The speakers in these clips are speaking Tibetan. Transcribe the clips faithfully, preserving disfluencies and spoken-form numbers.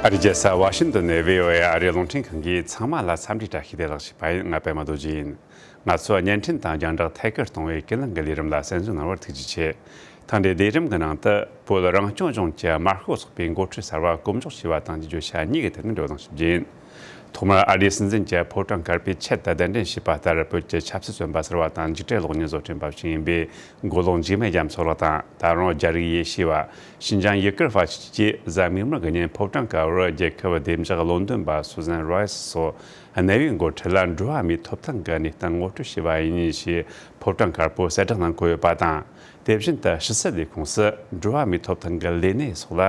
ཨ་རིའི་རྒྱལ་ས་ཝ་ཤིང་ཏོན་ནས་བྷི་ཨོ་ཨེ་ཨ་རིའི་རླུང་འཕྲིན་ཁང་གིས་ཚང་མ་ལ་འཚམས་འདྲིའི་བཀྲ་ཤིས་བདེ་ལེགས་ཞུས་པ་ཡིན། ང་པད་མ་རྡོ་རྗེ་ཡིན། ང་ཚོ་བརྙན་འཕྲིན་དང་རྒྱང་བསྒྲགས་ཐད་ཀར་གཏོང་བའི་ཀུན་གླེང་གི་ལས་རིམ་ལ་གསན་གཟིགས་གནང་བར་ཐུགས་རྗེ་ཆེ། ཐེངས་འདིའི་ལས་རིམ་གྱི་ནང་དུ། བོད་རང་སྐྱོང་ལྗོངས་ཀྱི་དམར་ཤོག་ཚོགས་པའི་འགོ་ཁྲིད་གསར་བ་བསྐོ་འཇོག་བྱས་པ་དང་གྱེས་རྒྱུ་ཆ་གཉིས་ཀྱི་ཐད་ནས་བགྲོ་གླེང་ཞུ་རྒྱུ་ཡིན། ཐོག་མར་ཨ་རིའི་སྲིད་འཛིན་གྱི་ཕོ་བྲང་དཀར་པོའི་ཆེད་དུ་གདན་འདྲེན་བྱས་པ་ལྟར། བོད་ཀྱི་ཆབ་སྲིད་བཙོན་པ་ཟུར་པ་དང་འཇིགས་བྲལ་གློག་བརྙན་བཟོ་སྐྲུན་པ་ཞིག་ཡིན་པའི་མགོ་ལོག་འཇིགས་མེད་རྒྱ་མཚོ་ལགས་དང་། ད་རུང་རྒྱ་རིགས་ཡེ་ཤུ་བ་ཤིན་ཅང་ཡུ་གུར་བ་བཅས་ཀྱིས་གཟའ་མིག་དམར་གྱི་ཉིན་ཕོ་བྲང་དཀར་པོར་རྒྱལ་ཁབ་བདེ་འཇགས་བློ་འདོན་པ་སུ་ཟན་རའེ་སི་སོགས་གནད་ཡོད་འགོ་ཁྲིད་ལ་འགྲོ་བ་མིའི་ཐོབ་ཐང་གི་གནས་སྟངས་ངོ་སྤྲོད་བྱས་པ་ཡིན་ཞེས་ཕོ་བྲང་དཀར་པོའི་གསལ་བསྒྲགས་ནང་འཁོད་ཡོད་པ་དང་། དེ་བཞིན་དུ་ཕྱི་སྲིད་ལས་ཁུངས་སུ་འགྲོ་བ་མིའི་ཐོབ་ཐང་གི་ལས་སྣེ་སོགས་ལ་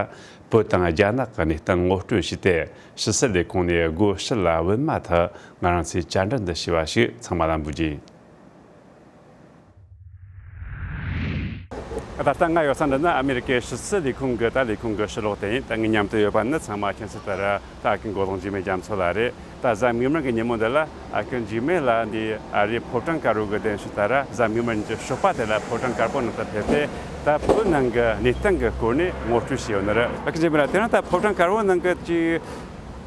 བོད་དང་རྒྱ་ནག་གི་གནས་སྟངས་ངོ་སྤྲོད་བྱས་ཏེ། ཕྱི་སྲིད་ལས་ཁུངས་ནས་སྒོ་ཕྱི་ལ་བུད་མེད་དག་ང་རང་ཚོའི་བཅར་འདྲི་འདི་བྱས་པ་ཞིག་ཚང་མ་ལ་འབུལ་རྒྱུ་ཡིན། ད་ལྟ་ང་ཡོད་ས་འདི་ནི་ཨ་མེ་རི་ཀའི་ཕྱི་སྲིད་ལས་ཁུངས་ཀྱི་ད་ལས་ཁུངས་ཀྱི་ཕྱི་ལོགས་དེ་ཡིན། ད་ངའི་མཉམ་དུ་ཡོད་པ་ནི་ཚང་མ་མཁྱེན་གསལ་ལྟར། ད་ཨ་ཁུ་མགོ་ལོག་འཇིགས་མེད་རྒྱ་མཚོ་ལགས་རེད། ད་གཟའ་མིག་དམར་གྱི་ཉིན་མོ་འདི་ལ་ཨ་ཁུ་འཇིགས་མེད་ལགས་འདི་ཨ་རིའི་ཕོ་བྲང་དཀར་པོ་གི་གདན་ཞུ་ལྟར། གཟའ་མིག་དམར་ཉིན་གྱི་ཞོགས་པ་དེ་ལ་ཕོ་བྲང་དཀར་པོ་ནང་དུ་ཕེབས་ཏེ། ད་བོད་ནང་གི་གནས་སྟངས་ཀྱི་སྐོར་ནས་ངོ་སྤྲོད་བྱས་ཡོད་ནི་རེད། ཨ་ཁུ་འཇིགས་མེད་ལགས། དེ་རིང་ད་ཕོ་བྲང་དཀར་པོ་ནང་གི་ཅིག་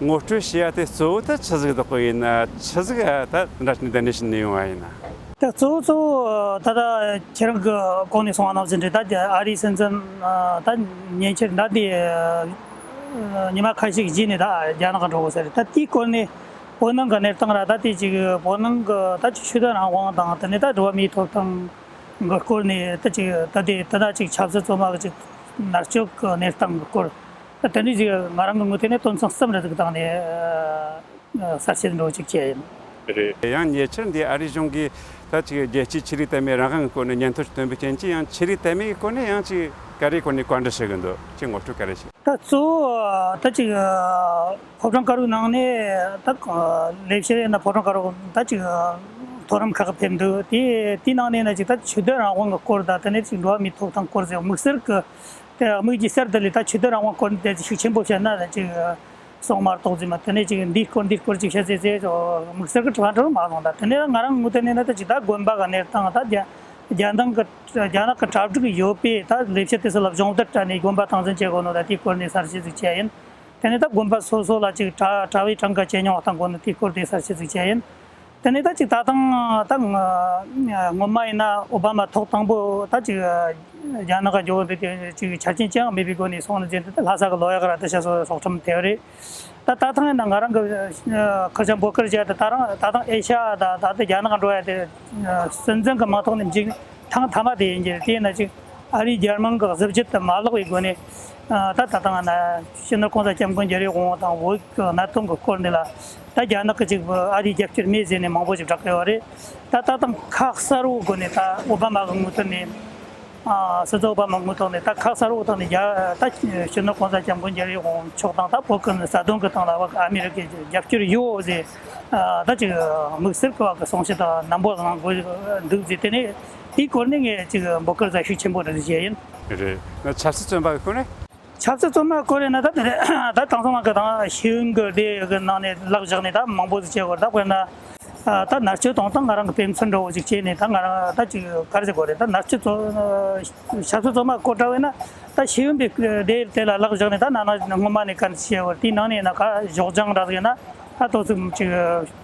ངོ་སྤྲོད་བྱས་ཡ་དེ་གཙོ་བོ་ད་ཆི་ཟིག་འདུག་གོ་ཡིན་ན། ཆི་ཟིག་ད་འདྲ་ནས་གདན་འདྲེན་ཞུས་ནས་ཡོང་བ་ཡིན་ན། ད་གཙོ་བོ་གཙོ་བོ་ད་ལྟ་ཁྱེད་རང་གི་གོང་ནས་གསུངས་པ་ནང་བཞིན་རེད། ད་ཨ་རིའི་སྲིད་འཛིན་ད་ཉེ་ཆར་ད་དེ་ཉི་མ་ཁ་ཤས་ཤིག་རྗེས་ནས་ད་རྒྱ་ནག་གི་འགྲོ་དགོས་ས་རེད། ད་དེའི་སྐོར་ནས་བོད་ནང་གི་གནས་སྟངས་ར། ད་དེ་ཅིག་བོད་ནང་གི་ད་ཅིག་ཆོས་དད་རང་དབང་དང་། དེ་ནས་ད་འགྲོ་བ་མིའི་ཐོབ་ཐང་གི་སྐོར་ནས་ད་ཅིག་ད་དེ་ད་ལྟ་ཅིག་ཆབ་སྲིད་བཙོན་པ་གི་ཅིག་མནར་གཅོད་གི་གནས་སྟངས་གི་སྐོར། ད་དེ་འདྲའི་ཅིག་ང་རང་གི་ངོས་ཐད་ནས་དོན་ཚན་གསུམ་རེ་ཟིག་བཏང་ནས་གསལ་བཤད་འགྲོ་ཅིག་བྱས་ཡིན། རེད། ཡང་ཉེ་ཆར་འདི་ཨ་རིའི་གཞུང་གིས་ད་ཅིག་རྒྱལ་སྤྱིའི་ཆོས་རིག་དད་མོས་རང་དབང་གི་སྐོར་ནས་སྙན་ཐོ་ཞིག་བཏོན་པའི་རྐྱེན་གྱིས། ཡང་ཆོས་རིག་དད་མོས་ཀྱི་སྐོར་ནས་ཡང་ཅིག་ག་རེའི་སྐོར་ནས་བཀའ་འདྲི་ཞུ་གི་འདུག་ཅིག་ངོ་སྤྲོད་ག་རེ་ཞིག་ད་གཙོ་བོ་ད་ཅིག་ཕོ་བྲང་དཀར་པོའི་ནང་ནས་ད་ལས་བྱེད་ཡིན་ན་ཕོ་བྲང་དཀར་པོ་ད་ཅིག་མཐོ་རིམ་ཁག་ཕེབས་འདུག་དེ་དེའི་ནང་ནས་ན་ཅིག་ད་ཆོས་དད་རང་དབང་གི་སྐོར་དང་། དེ་ནས་ཅིག་འགྲོ་བ་མིའི་ཐོབ་ཐང་སྐོར་ཟེར། དམིགས་བསལ་གྱི་དེ་དམིགས་ཀྱི་གསར་དུ་ལས་ད་ཆོས་དད་རང་དབང་སྐོར་དེ་ཤུགས་ཆེན་པོ་བཤད་ན་ཅིག་སོང་མ་གཏོགས་ཟེར་མ། དེ་ནས་ཅིག་འདིའི་སྐོར་འདིའི་སྐོར་ཅིག་བཤད་ཟེར་ཟེར་དམིགས་བསལ་གྱི་དྲི་བ་འདྲ་མ་གསུངས། ད་དེ་ནས་ང་རང་ངོས་ཐད་ནས་ན་ད་ཅིག་ད་དགོན་པ་གི་གནས་སྟངས། ད་རྒྱ་རྒྱ་ནག་གི་རྒྱ་ནག་གི་གྲ་སྒྲིག་ཡོད་པའི་ད་ལས་བྱེད་དེ་ཚོ་ལ་སྦྱོང་བརྡར་སྤྲད་ནས་དགོན་པ་སྟངས་འཛིན་བྱེད་དགོས་ནོ། ད་དེའི་སྐོར་ནས་གསལ་བཤད་ཅིག་བྱས་ཡིན། དེ་ནས་ད་དགོན་པ་སོ་སོ་ལ་ཅིག་གྲྭ་གྲྭ་བའི་གྲངས་ཀ་ཇེ་ཉུང་བཏང་དགོས་ནོ། དེའི་སྐོར་དེ་གསལ་བཤད་ཅིག་བྱས་ཡིན། དེ་ནས་ད་ཅིག་ད་ཐེངས་ད་ང་སྔོན་མ་ཡིན་ན་ཨོ་བྷ་མ་ཐོག་དང་པོ་ད་ཅིག་རྒྱ་ནག་ག་འགྱོ་བ་འདི་དེ་ཅིག་ཆ་རྐྱེན་ཅང་མེད་པའི་སྒོ་ནས་སོང་ནས་ཟེར་ཏེ། ད་ལྷ་ས་གི་ལོ་ཡག་ར་དེ་ཤ་སོ་སོ་སྲོག་ཁྲིམས་ཐེབས་རེད། ད་ད་ཐེངས་ཡིན་ན་ང་རང་གི་སྐུ་ཞབས་འབོད་སྐུལ་བྱས་ཏེ། ད་རང་ད་ཐེངས་ཨེ་ཤ་ཡ་ད་ད་ལྟ་རྒྱ་ནག་འགྲོ་ཡ་དེ་སྲིད་འཛིན་གི་མིང་ཐོག་ནས་མཇུག་ཐེངས་མཐའ་མ་དེ་ཡིན་གྱི་རེད། དེ་ཡིན་ན་ཅིག་ཨ་རིའི་རྒྱལ་དམངས་ཀྱི་གཟི་བརྗིད་དེ་མ་བརླག་པའི་སྒོ་ནས། ད་ད་ཐེངས་ན་སྤྱི་ནོར་གོང་ས་སྐྱབས་མགོན་རྒྱལ་བའི་དབང་པོ་དང་བོད་ཀྱི་གནད་དོན་གྱི་སྐོར་འདི་ལ་ད་རྒྱ་ནག་གི་ཅིག་ཨ་རིའི་རྒྱབ་སྐྱོར་མེད་ཟེར་ནས་མང་པོ་ཞིག་བསྒྲགས་ཀྱི་ཡོད་རེད། ད་ད་ཐེངས་ཁ་གསལ་པོའི་སྒོ་ནས་ད་ཨོ་བྷ་མ་གི་ངོས་ཐད་ནས། ཨ་སྲིད་འཛིན་ཨོ་བྷ་མ་ངོས་ཐོག་ནས་ད་ཁ་གསལ་པོ་ཐོག་ནས་རྒྱ་ད་སྤྱི་ནོར་གོང་ས་སྐྱབས་མགོན་རྒྱལ་བའི་དབང་མཆོག་དང་། ད་བོད་ཀྱི་རྩ་དོན་གྱི་སྟེང་ལ་བ་ཨ་མི་རི་ཀའི་རྒྱབ་སྐྱོར་ཡོད་ཟེར། ཨ་ད་ཅིག་དམིགས་བསལ་གྱི་བ་གི་གསུང་བཤད་དང་ནན་པོ་གནང་དགོས་འདུག་ཟེར། དེ་ནས་དེའི་སྐོར་ནས་ངས་ཅིག་འབོད་སྐུལ་ཟ་ཤུགས་ཆེན་པོ་རེ་བྱས་ཡིན། རེད། ཆབ་སྲིད་བཙོན་པ་གི་སྐོར་ནས། ཆབ་སྲིད་བཙོན་པ་སྐོར་ཡིན་ན་ད་དེ་ད་དེང་སང་མ་གི་དང་ཤེས་ཡོན་གྱི་སྡེ་གི་ནང་ནས་ལག་བཞག་ནས་ད་མང་པོ་ཟིག་བྱེད་དགོས་རེད། ད་དཔེར་ན། ཨ་ད་མནར་གཅོད་གཏོང་སྟངས་ང་རང་གི་དཔེ་མཚོན་འདྲ་བོ་ཅིག་བྱས་ནས། ད་ང་རང་ད་ཅིག་ག་རེ་ཟེར་དགོས་རེད། ད་མནར་གཅོད་ཚོ་ཆབ་སྲིད་བཙོན་མ་སྐོར་འདྲ་བོ་ཡིན་ན། ད་ཤེས་ཡོན་པའི་སྡེ་དེ་ལ་ལག་བཞག་ནས་ད་ན་ན་སྔོན་མ་ནས་ག་འདྲ་བྱས་བར་དེའི་ནང་ནས་ཡིན་ན་ག་ཞོགས་ལྗང་འདྲ་ཟིག་ཡིན་ན། ད་ཏོག་ཙམ་ཅིག་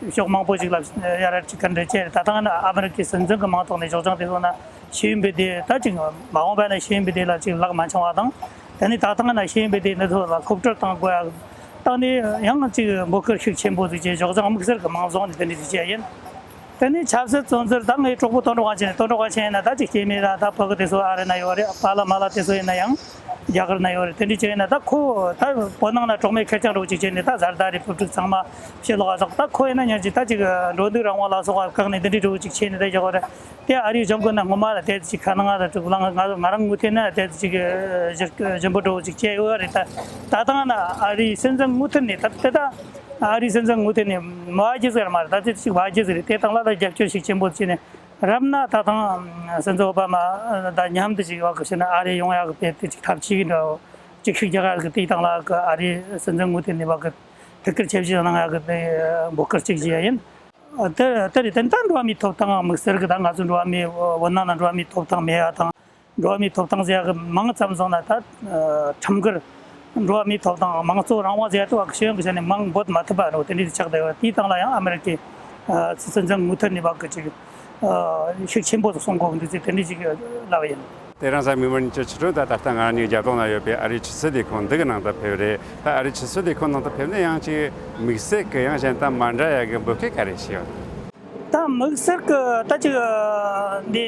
ཕྱོགས་མང་པོ་ཅིག་ལ་ཡ་ར་ཅིག་ག་འདྲ་བྱས། ད་ཐེངས་ན་ཨ་མི་རི་ཀའི་སྲིད་འཛིན་གྱི་མིང་ཐོག་ནས་ཞོགས་ལྗང་དེ་ཚོ་ན་ཤེས་ཡོན་པའི་སྡེ། ད་ཅིག་མ་འོངས་པ་ན་ཤེས་ཡོན་པའི་སྡེ་ལ་ཅིག་ལག་མ་འཆང་བ་དང་། དེ་ནས་ད་ཐེངས་ན་ཤེས་ཡོན་པའི་སྡེ་འདི་ཚོ་ལ་རྐུབ་སྤྲོད་གཏང་དགོས་ཡ། ད་ནི་ཡང་ཅིག་འབོད་སྐུལ་ཤུགས་ཆེན་པོ་ཟིག་བྱས། ཞོགས་ལྗང་དམིགས་བསལ་གྱི་མིང་བཟུང་ནས་དེ་འདྲ་ཞིག་བྱས་ཡིན། དེ་ནས་ཆབ་སྲིད་བཙོན་ཟུར་ད་ངའི་གྲོགས་པོ་དོན་གྲུབ་དབང་ཆེན། དོན་གྲུབ་དབང་ཆེན་ཡིན་ན་ད་ཅིག་སྐྱེས་དམན་ར་ད་ཕ་གི་དེ་ཚོ་ཨ་རི་ན་ཡོད་རེད། པཱ་ལགས་མཱ་ལགས་དེ་ཚོ་ཡིན་ན་ཡང་རྒྱ་གར་ན་ཡོད་རེད། དེ་འདྲ་ཅིག་ཡིན་ན་ད་ཁོ་ད་བོད་ནང་ན་གྲོགས་མེད་ཁེར་རྐྱང་འདྲ་བོ་ཅིག་བྱས་ནས་ད་བཟའ་ཟླ་རེད། བུ་ཕྲུག་ཚང་མ་ཕྱི་ལོགས་ལ་སོགས། ད་ཁོ་ཡིན་ན་ཉིན་གཅིག་ད་ཅིག་འགྲོ་འདུག་རང་དབང་ལ་སོགས་བཀག་ནས་དེ་འདྲ་འདྲ་བོ་ཅིག་བྱས་ནས་ད་བཞག་པ་རེད། དེ་ཨ་རིའི་གཞུང་གི་ནང་སྔོན་མ་ལ་དེ་ཅིག་ཁ་ནང་ང་ལ་ང་ང་རང་ངོས་ཐད་ན་དེ་ཅིག་ཞིབ་ཞིབ་པོ་འདྲ་བོ་ཅིག་བྱས་ཡོད་རེད། ད་ད་ཐེངས་ན་ཨ་རིའི་སྲིད་འཛིན་ངོས་ཐད་ནས་ད་དེ་ད་ཨ་རིའི་སྲིད་འཛིན་ངོས་ཐད་ནས་མ་བརྗེད་ཟེར་མ་རེད། ད་དེ་ཅིག་བརྗེད་ཟེར་རེད། དེ་དང་ལ་ད་རྒྱབ་སྐྱོར་ཤུགས་ཆེན་པོ་བྱས་ནས་རབ་ན་ད་ཐེངས་སྲིད་འཛིན་ཨོ་བྷ་མ་དང་མཉམ་དུ་ཅིག་བ་གི་ཕྱིན་ན་ཨ་རི་ཡོང་ཡག་གི་དེ་དེ་ཅིག་ཐབས་ཇུས་འདྲ་བོ་ཅིག་ཤུགས་རྒྱག་ཡག་གི་དེ་དང་ལ་གི་ཨ་རིའི་སྲིད་འཛིན་ངོས་ཐད་ནས་བ་གི་ཐུགས་ཁུར་ཆེ་བཞེས་གནང་ཡག་གི་དེ་འབོད་སྐུལ་ཅིག་བྱས་ཡིན། དེ་དེ་རེད། དེ་ད་འགྲོ་བ་མིའི་ཐོབ་ཐང་དམིགས་བསལ་གྱི་ད་ང་ཚོ་འགྲོ་བ་མི་བོད་ནང་ན་འགྲོ་བ་མིའི་ཐོབ་ཐང་མེད་ཡ་དང་། འགྲོ་བ་མིའི་ཐོབ་ཐང་ཟེར་ཡ་གི་མིང་ཙམ་བཟུང་ན་ད་ཁྲིམས་འགལ་ འགྲོ་བ་མིའི་ཐོབ་ཐང་མང་གཙོ་རང་དབང་ཟེར་ཡ་དེ་བ་གི་ཤེས་ཡོན་གྱི་ཆ་ནས་མང་འབོད་མ་ཐུབ་པ་རེད། དེ་འདྲའི་ཆགས་བསྡད་ཡོད། དེའི་སྟེང་ལ་ཡང་ཨ་མི་རི་ཀའི་སྲིད་འཛིན་མུ་མཐུད་ནས་བ་གི་ཅིག་ཤུགས་ཆེན་པོ་གསུང་དགོས་འདུག་ཅེས་དེ་འདྲའི་ཞིག་ལབ་ཡིན། དེ་རིང་གཟའ་མིག་དམར་ཉིན་གྱི་ཕྱི་དྲོ་ད་ད་ལྟ་ང་རང་གཉིས་རྒྱབ་ལོགས་ན་ཡོད་པའི་ཨ་རིའི་ཆུ་སྲིད་ལས་ཁུངས་འདི་གི་ནང་དུ་ཕེབས་རེད། ད་ཨ་རིའི་ཆུ་སྲིད་ལས་ཁུངས་ནང་དུ་ཕེབས་ནས་ཡང་ཅིག་དམིགས་བསལ་གྱི་ཡང་གཞན་དང་མ་འདྲ་ཡ་གི་འབོད་སྐུལ་ག་རེ་བྱས་ཡོད། ད་དམིགས་བསལ་གྱི་ད་ཅིག་འདི་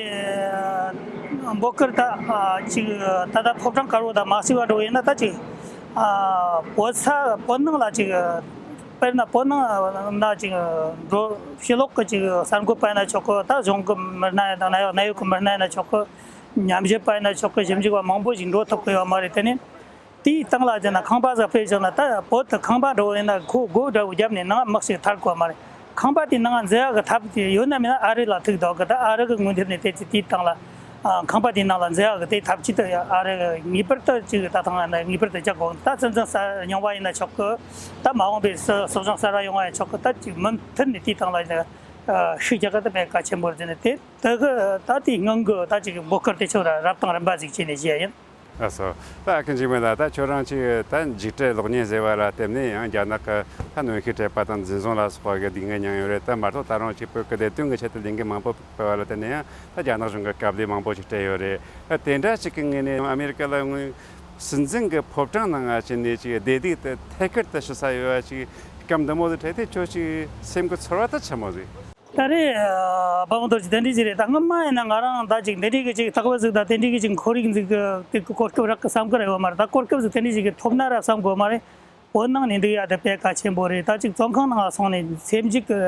འབོད་སྐུལ་ད་ཅིག་ད་ལྟ་ཕོ་བྲང་དཀར་པོ་དང་མ་སྲིད་པ་འགྲོ་ཡིན་ན། ད་ཅིག་བོད་ས་བོད་ནང་ལ་ཅིག་དཔེར་ན་བོད་ནང་ན་ཅིག་འགྲོ་ཕྱི་ལོགས་ཀྱི་ཅིག་གསར་འགོད་པ་ཡིན་ན་ཆོག་གི། ད་གཞུང་གི་མི་སྣ་ཡིན་ན་ཡང་གནད་ཡོད་ཀྱི་མི་སྣ་ཡིན་ན་ཆོག་གི། ཉམས་ཞིབ་པ་ཡིན་ན་ཆོག་གི། ཞིབ་འཇུག་པ་མང་པོ་ཞིག་འགྲོ་ཐུབ་ཀྱི་ཡོད་མ་རེད། དེ་ནས་དེའི་སྟེང་ལ་བྱས་ན་ཁང་པ་ཟིག་སྤྲད་བཞག་ན། ད་བོད་དུ་ཁང་པ་འགྲོ་ཡིན་ན་ཁོ་སྒོ་འདྲ་བོ་བརྒྱབ་ནས་ནང་མི་ཞིག་ཐར་དགོས་མ་རེད། ཁང་པ་དེའི་ནང་འཛུལ་ཡག་གི་ཐབས་དེ་ཡོད་ན་མེད་ན་ཨ་རི་ལ་ཐུག་འདུག་གི། ད་ཨ་རི་གི་ངོས་འཐེན་ནས་དེ་ཅི་དེའི་སྟེང་ལ་ཨ་ཁང་པ་དེའི་ནང་ལ་འཛུལ་ཡག་གི་དེ་ཐབས་ཅི་ད་ཨ་རི་ངེས་པར་དུ་ཅིག་ད་ཐང་ན་ངེས་པར་དུ་རྒྱག་དགོས། ད་སྲིད་འཛིན་གསར་རྙིང་བ་ཡིན་ན་ཆོག་གི། ད་མ་འོངས་པའི་སྲིད་སྲིད་གཞུང་གསར་བ་ཡོང་བ་ཡང་ཆོག་གི། ད་ཅིག་མུ་མཐུད་ནས་དེའི་སྟེང་ལ་ཤུགས་རྒྱག་གི་ད་དཔེ་གལ་ཆེན་པོ་རེད་ཟེར་ནས། དེ་དེ་གི་ད་དེའི་སྔོན་གི་ད་ཅིག་འབོད་སྐུལ་དེ་ཚོ་ར་རབ་དང་རིམ་པ་ཟིག་བྱས་ནས་བཤད་ཡིན། ལགས་སོ། ད་ཨ་ཁུ་འཇིགས་མེད་ལགས། ད་ཁྱོད་རང་ཅིག་ད་འཇིགས་བྲལ་གློག་བརྙན་ཟེར་བ་ལ་བརྟེན་ནས་ཡང་རྒྱ་ནག་གི་ད་གནོན་ཤུགས་སྤྲད་པ་དང་འཛིན་བཟུང་ལ་སོགས་པ་གི་སྡུག་བསྔལ་མྱངས་ཡོད་རེད། ད་མ་གཏོགས་ད་རུང་ཅིག་བོད་ཀྱི་བདེ་དོན་གྱི་ཆེད་དུ་ལས་འགུལ་མང་པོ་སྤེལ་བ་ལ་བརྟེན་ནས་ཡང་ད་རྒྱ་ནག་གཞུང་གིས་དཀའ་ལས་མང་པོ་ཞིག་སྤྲད་ཡོད་རེད། ད་དེ་འདྲ་ཞིག་གི་ངོས་ནས་ཨ་མེ་རི་ཀ་ལ་ངོས་སྲིད་འཛིན་གྱི་ཕོ་བྲང་ནང་ང་ཕྱིན་ནས་ཅིག་བདེ་སྡུག་དེ་ཐད་ཀར་དུ་ཞུ་ས་ཡོད་པ་ཅིག་སྐབས་འདི་མོ་དེ་འཕྲད་དུས་ཁྱོད་ཅིག་སེམས་ཀྱི་ཚོར་བ་དེ་ཆི་མོ་རེད། ད་རེས་ཨ་དཔལ་མོ་རྡོ་རྗེ་དེ་འདྲ་ཞིག་རེད། ད་སྔོན་མ་ཡིན་ན་ང་རང་ད་ཅིག་འདི་འདྲའི་གི་ཅིག་རྟག་པར་ཟིག་ད་དེ་འདྲའི་གི་ཅིག་ཁོར་ཡུག་ཟིག་གི་དེ་གི་གོ་སྐབས་རག་གི་བསམ་གི་རེད་བ་མ་རེད། ད་གོ་སྐབས་ཟིག་དེ་འདྲའི་ཞིག་གི་ཐོབ་ན་ར་བསམ་གི་མ་རེད། བོད་ནང་ནས་འདུག་ཡ་དེ་དཔེ་གལ་ཆེན་པོ་རེད། ད་ཅིག་བཙོན་ཁང་ནང་ལ་སོང་ནས་སེམས་འཇིག་གི་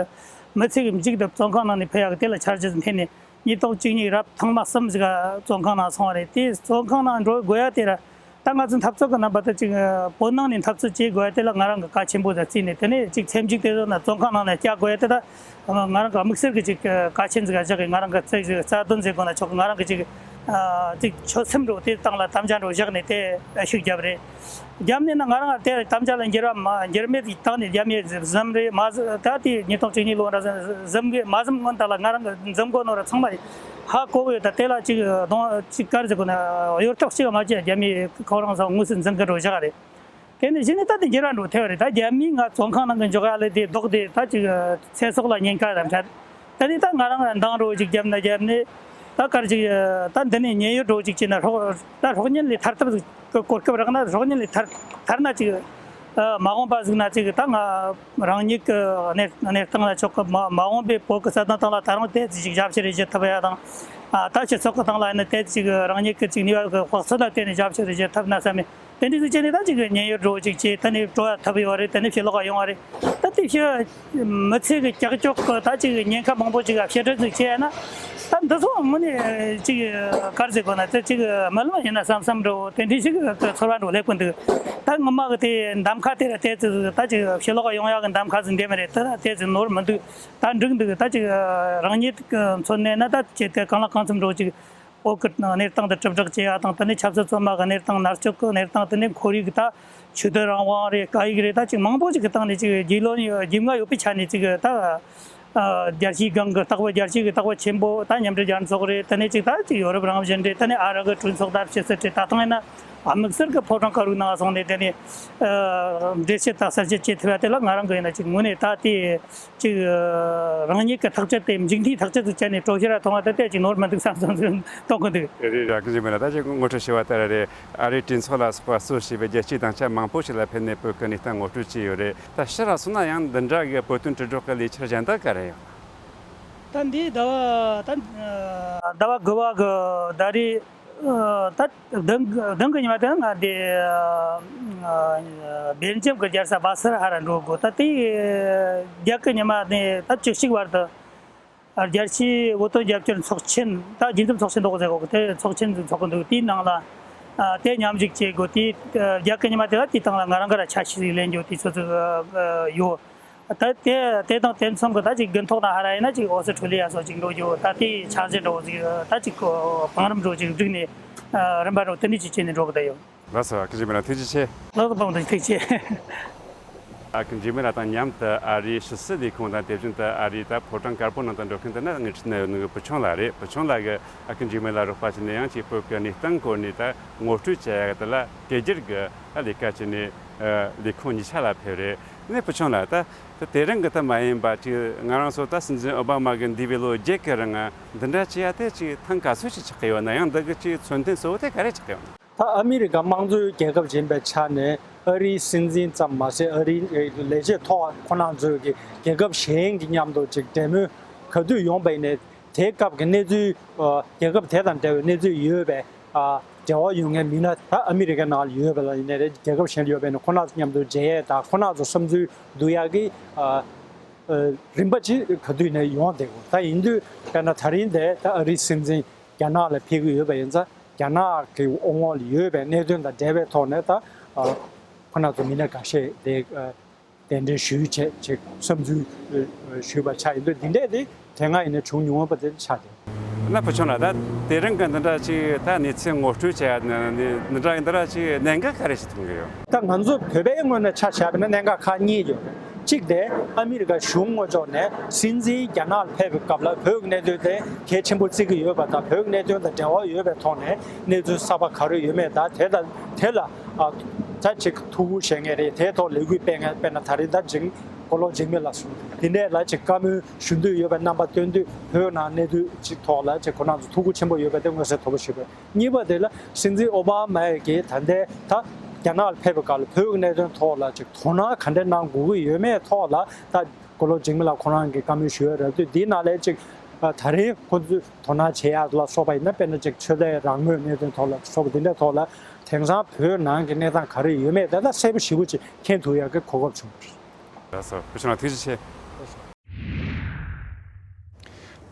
མི་ཚེ་གི་མཇུག་ཏུ་བཙོན་ཁང་ནང་ནས་ཕེབས་ཡ་གི་དེ་ལ་འཆར་གཞི་འཐེན་ནས། ཉིས་སྟོང་བཅུ་གཉིས་རབ་ཐེངས་མ་གསུམ་ཞིག་བཙོན་ཁང་ནང་སོང་བ་རེད། དེ་བཙོན་ཁང་ནང་འགྲོ་དགོས་ཡ་དེ་ར། ད་ང་ཚོའི་འཐབ་རྩོད་ཀྱི་རྣམ་པ་དེ་ཅིག་བོད་ནང་ནས་འཐབ་རྩོད་བྱེད་དགོས་ཡ་དེ་ལ་ང་རང་གི་གལ་ཆེན་པོ་ཟིག་བརྩིས་ནས། དེ་ནས་ཅིག་སེམས་འཇིག་དེ་ཚོ་ན་བཙོན་ཁང་ནང་ནས་བསྐྱལ་དགོས་ཡ་དེ་ད་ང་རང་གི་དམིགས་བསལ་གྱི་ཅིག་གལ་ཆེན་ཟིག་བཞག་གི། ང་རང་གི་རྩ་ཆེ་རྩ་དོན་ཟེར་དགོས་ན་ཆོག་གི། ང་རང་གི་ཅིག་ཅིག་ཆོད་སེམས་འགྲོ་དེ་སྟེང་ལ་དམ་བཅའ་འགྲོ་བཞག་ནས་དེ་ཤུགས་བརྒྱབ་རེད། རྒྱབ་ནས་ན་ང་རང་དེ་དམ་བཅའ་ལ་འགྱུར་བ་མ་འགྱུར་མེད་ཀྱི་སྟེང་ནས་རྒྱབ་ནས་གཟིམ་རེད། མ་གཟིམ་ད་དེ་ཉིས་སྟོང་བཅུ་གཉིས་ལོ་ར་གཟིམ་གི་མ་གཟིམ་སྔོན་དག་ལ་ང་རང་གི་འཛིན་གོ་ནོ་ར་ཚང་མ་ཧ་གོ་གི་ཡོད། ད་དེ་ལ་ཅིག་གདོང་ཅིག་ག་རེ་ཟེར་དགོས་ན་གཡོ་ཐབས་ཅིག་མ་བྱས་རྒྱབ་ནས་ཁོ་རང་ཚོ་དངོས་སུ་འཛིན་གི་འགྲོ་བཞག་རེད། དེ་ནས་གཞི་ནས་ད་དེ་འགྱུར་བ་འགྲོ་ཐལ་བ་རེད། ད་རྒྱབ་ནས་ང་བཙོན་ཁང་ནང་གི་འཇོག་ཡ་ལས་དེ་ལྡོག་སྟེ་ད་ཅིག་ཚེ་སྲོག་ལ་ཉེན་ཁ་དང་འཕྲད། ད་ནི་ད་ང་རང་ལ་འདང་རོ་ཅིག་བརྒྱབ་ན་བརྒྱབ་ནས། ད་གར་ཅིག་ད་འདི་ནས་ཉེན་གཡོལ་རོ་ཅིག་བྱས་ན་སྲོག་ད་སྲོག་ཉེན་ལས་ཐར་ཐབས་ཟིག་གི་གོ་སྐབས་རག་ན། སྲོག་ཉེན་ལས་ཐར་ཐར་ན་ཅིག་མ་འོངས་པ་ཟིག་ན་ཅིག་ད་ང་རང་ཉིད་ཀྱི་གནས་གནས་སྟངས་ལ་ཆོག་གི། མ་མ་འོངས་པའི་བོད་ཀྱི་སྲིད་དོན་སྟེང་ལ་ད་རུང་དེ་ཅིག་ཞབས་ཕྱི་རེ་བྱེད་ཐུབ་ཡ་དང་། ད་སྤྱི་ཚོགས་ཀྱི་སྟེང་ལ་ཡིན་ན་དེ་ཅིག་རང་ཉིད་ཀྱི་ཅིག་ནུས་པ་གི་དཔག་ཚོད་ལ་བརྟེན་ནས་ཞབས་ཕྱི་རེ་བྱེད་ཐུབ་ན་བསམ་ནས། དེ་འདྲ་ཟིག་བྱས་ནས་ད་ཅིག་ཉེན་གཡོལ་འགྲོ་ཅིག་བྱས། ད་ནི་སྤྲོ་བ་ཐུབ་ཡོད་རེད། ད་ནི་ཕྱི་ལོགས་ཡོང་བ་རེད། ད་དེ་ཕྱི་མི་ཚེ་གི་ཀྱག་ཀྱོག་གི་ད་ཅིག་ཉེན་ཁ་མང་པོ་ཅིག་ཕྱི་དྲགས་ཅིག་བྱས་ན། ད་འདི་ཚོ་དངོས་གནས་ཅིག་ག་རེ་ཟེར་དགོས་ན། དེ་ཅིག་རྨི་ལམ་ཡིན་ན་བསམ་བསམ་འགྲོ་དེ་འདྲ་ཞིག་གི་ཚོར་བ་འགྲོ་སླེབས་ཀྱི་འདུག་ད་ངོ་མ་གི་དེ་གདམ་ཁ་དེ་ར་དེ་ཅིག་ད་ཅིག་ཕྱི་ལོགས་ཡོང་ཡག་གི་གདམ་ཁ་ཟིག་འདེམས་རེད། དེ་ལ་དེ་ཅིག་ནོར་མི་འདུག་ད་འགྲིག་འདུག་ད་ཅིག་རང་ཉིད་ཀྱི་མཚོན་ནས་ན་ད་ཅིག་དེ་གང་ལ་གང་འཚམ་འགྲོ་ཅིག་བོད་ཀྱི་གནས་སྟངས་དེ་དྲིལ་བསྒྲགས་བྱེད་ཡ་དང་། དེ་ནས་ཆབ་སྲིད་བཙོན་པ་གི་གནས་སྟངས། མནར་གཅོད་ཀྱི་གནས་སྟངས། དེ་ནས་ཁོར་ཡུག་གི་ད་ཆོས་དད་རང་དབང་རེད། སྐད་ཡིག་རེད། ད་ཅིག་མང་པོ་ཅིག་གི་སྟེང་ནས་ཅིག་རྒྱུས་ལོན་རྒྱུས་མངའ་ཡོད་པའི་ཆ་ནས་ཅིག་ད་ཨ་རྒྱལ་སྤྱིའི་སྒང་གི་ལྟ་བ། རྒྱལ་སྤྱི་གི་ལྟ་བ་ཆེན་པོ། ད་མཉམ་འབྲེལ་རྒྱལ་ཚོགས་རེད། དེ་ནས་ཅིག་ད་ཅིག་ཡོ་རོབ་རང་བཞིན་རེད། དེ་ནས་ཨ་རི་གི་གྲོས་ཚོགས་དར་ཕྱི་སྲིད་རེད། ད་ཐེངས་ཡིན་ན་དམིགས་བསལ་གི་ཕོ་བྲང་དཀར་པོའི་ནང་སོང་ནས་དེ་ནས་ཨ་འགྲེལ་བཤད་དང་གསལ་བཤད་བྱེད་ཐུབ་ཡ་དེ་ལ་ང་རང་གི་ཡིན་ན་ཅིག་དངོས་གནས་ད་དེ། ཅིག་རང་ཉིད་ཀྱི་ཐག་གཅོད་དེ་མཇུག་མཐའི་ཐག་གཅོད་ཅིག་བྱས་ནས་གྲོ་ཞིབ་ར་མཐོང་བ་དེ་དེ་ཅིག་ནོར་མི་འདུག་བསམ་བསམ་བསམ་གཏོང་གི་འདུག་རེད་རེད། ཡག་གི་ཞིག་མིན་ན། ད་ཅིག་ངོ་སྤྲོད་ཞུ་བ་ལྟར་རེད། ཨ་རིའི་གྲོས་ཚོགས་ལ་སོགས་པ་གཙོ་བྱས་པའི་རྒྱལ་སྤྱིའི་དམ་བཅའ་མང་པོ་ཞིག་ལ་ཕེབས་ནས་བོད་ཀྱི་གནས་སྟངས་ངོ་སྤྲོད་བྱས་ཡོད་རེད། ད་ཕྱིར་ར་སོང་ན་ཡང་འདི་འདྲ་གི་བོད་དོན་དྲིལ་སྒྲོག་གི་ལས་འཆར་གཞན་དག་ག་རེ་ཡོད། ད་འདི་ཟླ་བ་ད་ཟླ་བ་དགུ་པ་གི་ཟླ་རེ། ཨ་ད་བདུན་བདུན་གི་ཉི་མ་དེ་ང་དེ་ཨ་སྦེལ་ཇམ་གི་རྒྱལ་ས་བྷ་སར་ཧ་ར་འགྲོ་དགོས། ད་དེ་བརྒྱད་གི་ཉི་མ་ནས་ད་བཅུ་གཅིག་བར་དུ་རྒྱལ་སྤྱིའི་བོད་དོན་རྒྱབ་སྐྱོར་ཚོགས་ཆེན། ད་རྒྱུན་འཛོམས་ཚོགས་ཆེན་འདུག་ཟེར་གོ་གི། དེ་ཚོགས་ཆེན་འདི་འཚོགས་གི་འདུག་དེའི་ནང་ལ་ཨ་དེ་མཉམ་ཞུགས་བྱེད་དགོས། དེ་བརྒྱད་གི་ཉི་མ་དེ་ལ་དེའི་སྟེང་ལ་ང་རང་ག་ར་ཆ་ཤས་ལེན་རྒྱུ་དེ་ཚོ་ཚོ་ཨ་ཡོད། ད་དེ་དེ་དང་དེ་མཚུངས་ཀྱི་ད་ཅིག་དགུན་ཐོག་ན་ཧ་ར་ཡིན་ན་ཅིག་ཨོ་སི་ཁྲུ་ལི་ཡ་སོགས་ཅིག་འགྲོ་རྒྱུ། ད་དེའི་འཆར་གཞི་འདྲ་བོ་ཟིག་ད་ཅིག་བང་རིམ་འདྲ་བོ་ཅིག་བསྒྲིགས་ནས་རིམ་པ་འདྲ་བོ་དེ་འདྲ་ཅིག་བྱས་ནས་འགྲོ་གི་ད་ཡོད། ལགས་སོ། ཨ་ཁུ་ཞིག་མིན་ན་ཐུགས་རྗེ་ཆེ། ལགས་སོ། བང་དུ་ཐུགས་རྗེ་ཆེ། ཨ་ཁུ་འཇིགས་མེད་ལགས་དང་མཉམ་དུ་ཨ་རིའི་ཕྱི་སྲིད་ལས་ཁུངས་དང་། དེ་བཞིན་དུ་ཨ་རིའི་ད་ཕོ་བྲང་དཀར་པོ་ནང་དུ་འགྲོ་མཁན་དེ་ནི་དངུལ་ཁྲིད་ནང་ཡོད་ནི་བུ་ཆུང་ལགས་རེད། བུ་ཆུང་ལགས་ཀྱིས་ཨ་ཁུ་འཇིགས་མེད་ལ་རོགས་པ་བྱས་ནས་ཡང་ཅིག་བོད་ཀྱི་གནས་སྟངས་སྐོར་ནས་ད་ངོ་སྤྲོད་བྱེད་ཡག་དེ་ལ་སྐད་སྒྱུར་གྱི་ད་ལས་ཀ་བྱས་ནས་ཨ་ལས་ཁུངས་གཉིས་ཆ་ལ་ཕེབས་རེད། ནས་བུ་ཆུང་ལགས། ད་ད་དེ་རིང་གི་ད་མ་ཡིན་པ་ཅིག་ང་རང་ཚོ་ད་སྲིད་འཛིན་ཨོ་བྷ་མ་གི་འདས་པའི་ལོ་བརྒྱད་ཀྱི་རིང་འདི་འདྲ་བྱེད་ཡ་དེ་ཅིག་ཐེངས་ག་ཚོད་ཅིག་ཆགས་ཀྱི་ཡོད་ན། ཡང་འདི་གི་ཅིག་མཚོན་དོན་གཙོ་བོ་དེ་ག་རེ་ཆགས་ཀྱི་ཡོད་ན། ད་ཨ་མི་རི་ཀ་དམངས་གཙོའི་རྒྱལ་ཁབ་ཅིག་ཡིན་པའི་ཆ་ནས། ཨ་རིའི་སྲིད་འཛིན་ཙམ་མ་ཟད། ཨ་རིའི་ལས་བྱེད་མཐོ་བ་ཁོ་རང་ཚོས་ཀྱི་རྒྱལ་ཁབ་གཞན་གྱི་མཉམ་དུ་ཅིག་འབྲེལ་མོལ་ག་དུས་ཡོང་པ་ཡིན་ནའི། དེའི་སྐབས་ཀྱི་གནས་ཚུལ། ཨ་རྒྱལ་ཁབ་དེ་དང་འབྲེལ་བའི་གནས་ཚུལ་ཡོད་པའི་ཨ་འབྲེལ་བ་ཡོད་མཁན་མི་སྣ། ད་ཨ་མི་རི་ཀའི་ནང་ལ་ཡོད་པ་ལ་ཡིན་ནའི་རེད། རྒྱལ་ཁབ་གཞན་ལ་ཡོད་པ་ཡིན་ན་ཁོ་རང་ཚོ་མཉམ་དུ་མཇལ་ཡས་དང་། ཁོ་རང་ཚོ་བསམ་ཚུལ་བསྡུ་ཡག་གི་ཨ་ཨ་རིམ་པ་ཅིག་ག་དུས་ནས་ཡོང་བསྡད་ཡོད། ད་ཡིན་དུས་དཔེར་ན་ད་རིང་དེ་ད་ཨ་རིའི་སྲིད་འཛིན་རྒྱ་ནག་ལ་ཕེབས་ཀྱི་ཡོད་པ་ཡིན་ཙང་། རྒྱ་ནག་གི་དབང་འོག་ལ་ཡོད་པའི་གནད་དོན་དང་འབྲེལ་བའི་ཐོག་ནས་ད་ཨ་ཁོ་རང་ཚོ་མི་སྣ་འགའ་ཤས་དེ་ཨ་གདན་འདྲེན་ཞུས་བྱས་ཅིག་བསམ་ཚུལ་ཨ་ཞུས་པ་ཆགས་ཡིན་དུས། འདི་འདྲས་དེ་དེ་སྔ་ཡིན་ན་བྱུང་མྱོང་བ་དེ་ཆགས་ཏེ། ན་བུ་ཆུང་ལགས། ད་དེ་རིང་གི་འདི་འདྲ་ཅིག་ད་གནས་ཚུལ་ངོ་སྤྲོད་བྱས་ཡ་འདི་འདྲ་འདི་འདྲ་ཅིག་གནད་འགག་ག་རེ་ཞིག་མཐོང་གི་ཡོད། ད་ང་ཚོ་བོད་པའི་ངོས་ནས་ཆ་བཞག་པ་ན་གནད་འགག་ཁག་གཉིས་ཡོད། གཅིག་དེ་ཨ་མི་རི་ཀ་གཞུང་ངོས་ཕྱོགས་ནས་སྲིད་འཛིན་རྒྱ་ནག་ལ་ཕེབས་པའི་སྐབས་ལ་བོད་ཀྱི་གནད་དོན་དེ་གལ་ཆེན་པོ་བརྩི་གི་ཡོད་པ་དང་། བོད་ཀྱི་གནད་དོན་དང་འབྲེལ་བ་ཡོད་པའི་ཐོག་ནས་གནས་ཚུལ་གསར་པ་ག་རེ་ཡོད་མེད་དང་། དེ་དང་དེ་ལ་ཨ་ད་ཅིག་ཐུགས་ཁུར་བཞེས་མཁན་རེད། དེའི་ཐོག་ལས་འགུལ་སྤེལ་མཁན། དཔེར་ན་ད་རེས་ད་འཇིགས་མགོ་ལོག་འཇིགས་མེད་ལགས་སོ། དེ་འདྲས་ལ་ཅིག་བཀའ་མོལ་ཞུ་འདོད་ཡོད་པའི་རྣམ་པ་སྟོན་དུས། བོད་ནང་གནས་སྡོད་ཅིག་ཐོག་ལ་ཅིག་ཁོ་རང་ཚོ་ཐུགས་ཁུར་ཆེན་པོ་ཡོད་པ་དེ་མངོན་གསལ་དོད་པོ་ཞིག་རེད། གཉིས་པ་དེ་ལ་སྲིད་འཛིན་ཨོ་བྷ་མ་ཡིས་ད་ལྟའི་ད་རྒྱ་ནག་ལ་ཕེབས་པའི་སྐབས་ལ་བོད་ཀྱི་གནད་དོན་ཐོག་ལ་ཅིག་དོ་སྣང་ག་འདྲས་གནང་དགོས་ཀྱི་ཡོད་མེད་ཐོག་ལ། ད་མགོ་ལོག་འཇིགས་མེད་ལགས་ཁོ་རང་གིས་བཀའ་མོལ་ཞུས་ཡོད་རེད་དུས། འདིའི་ནང་ལས་ཅིག་ཨ་ད་རེས་ཁོ་ཚོས་དོ་སྣང་བྱེད་ཡག་ལ་སོགས་པ་ཡིན་ན། དཔེར་ན་ཅིག་ཆོས་དད་རང་མོས་གནད་དོན་ཐོག་ལ་སོགས་པ་དེ་འདྲའི་ཐོག་ལ་དེང་སང་བོད་ནང་གི་གནས་སྟངས་ག་རེ་ཡོད་མེད་དེ་ད་གསལ་པོ་ཞེ་པོ་ཅིག་མཁྱེན་ཐུབ་ཡག་གི་གོ་སྐབས་བྱུང་བ་རེད། ལགས་སོ། བུ་ཆུང་ལགས་ཐུགས་རྗེ་ཆེ།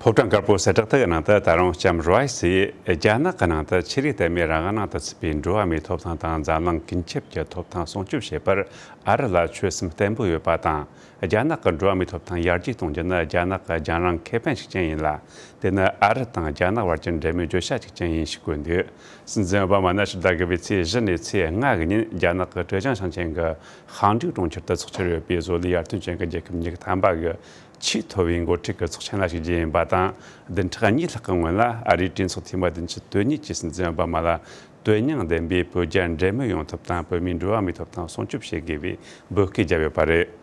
ཕོ་བྲང་དཀར་པོའི་གསལ་བསྒྲགས་དག་གི་ནང་དུ། ད་རུང་ལྕམ་རོ་ཡི་སི་ཡིས་རྒྱ་ནག་གི་ནང་དུ་ཆོས་ལུགས་དད་མོས་རང་དབང་ནང་དུ་ཚུད་པའི་འགྲོ་བ་མིའི་ཐོབ་ཐང་དང་འཛམ་གླིང་ཀུན་ཁྱབ་ཀྱི་ཐོབ་ཐང་སྲུང་སྐྱོབ་བྱེད་པར་ཨ་རི་ལ་ཆོད་སེམས་བརྟན་པོ་ཡོད་པ་དང་། རྒྱ་ནག་གི་འགྲོ་བ་མིའི་ཐོབ་ཐང་ཡར་རྒྱས་གཏོང་རྒྱུ་ནི་རྒྱ་ནག་གི་རྒྱང་རིང་ཁེ་ཕན་ཞིག་ཀྱང་ཡིན་ལ། དེ་ནི་ཨ་རི་དང་རྒྱ་ནག་བར་གྱི་འབྲེལ་མོལ་བརྗོད་བྱ་ཞིག་ཀྱང་ཡིན་ཞེས་བཀོད་འདུག། སྲིད་འཛིན་ཨོ་བྷ་མ་ནི་ཕྱི་ཟླ་དགུ་པའི་ཚེས་བཞི་ནས་ཚེས་ལྔ་གི་ཉིན་རྒྱ་ནག་གི་ཀྲེ་ཅང་ཞིང་ཆེན་གྱི་ཧང་ཀྲིག་གྲོང་ཁྱེར་དུ་འཚོགས་འཆར་ཡོད་པའི་བཟོ་ལས་ཡར་ཐོན་ཅན་གྱི་རྒྱལ་ཁབ་ཉི་ཤུ་ཐམ་པ་གི་ཆེས་མཐོ་བའི་འགོ་ཁྲིད་ཀྱི་ཚོགས་ཆེན་ལ་ཞུགས་རྒྱུ་ཡིན་པ་དང་། བདུན་ཕྲག་གཉིས་ལྷག་གི་སྔོན་ལ་ཨ་རིའི་གྲོས་ཚོགས་འཐུས་མི་བདུན་ཅུ་དོན་གཉིས་ཀྱིས་སྲིད་འཛིན་ཨོ་བྷ་མ་ལ་དོན་སྙིང་ལྡན་པའི་བོད་རྒྱ་འབྲེལ་མོལ་ཡོང་ཐབས་དང་། བོད་མིའི་འགྲོ་བ་མིའི་ཐོབ་ཐང་སྲུང་སྐྱོབ་བྱེད་དགོས་པའི་འབོད་སྐུལ་བརྒྱབ་ཡོད་པ་རེད།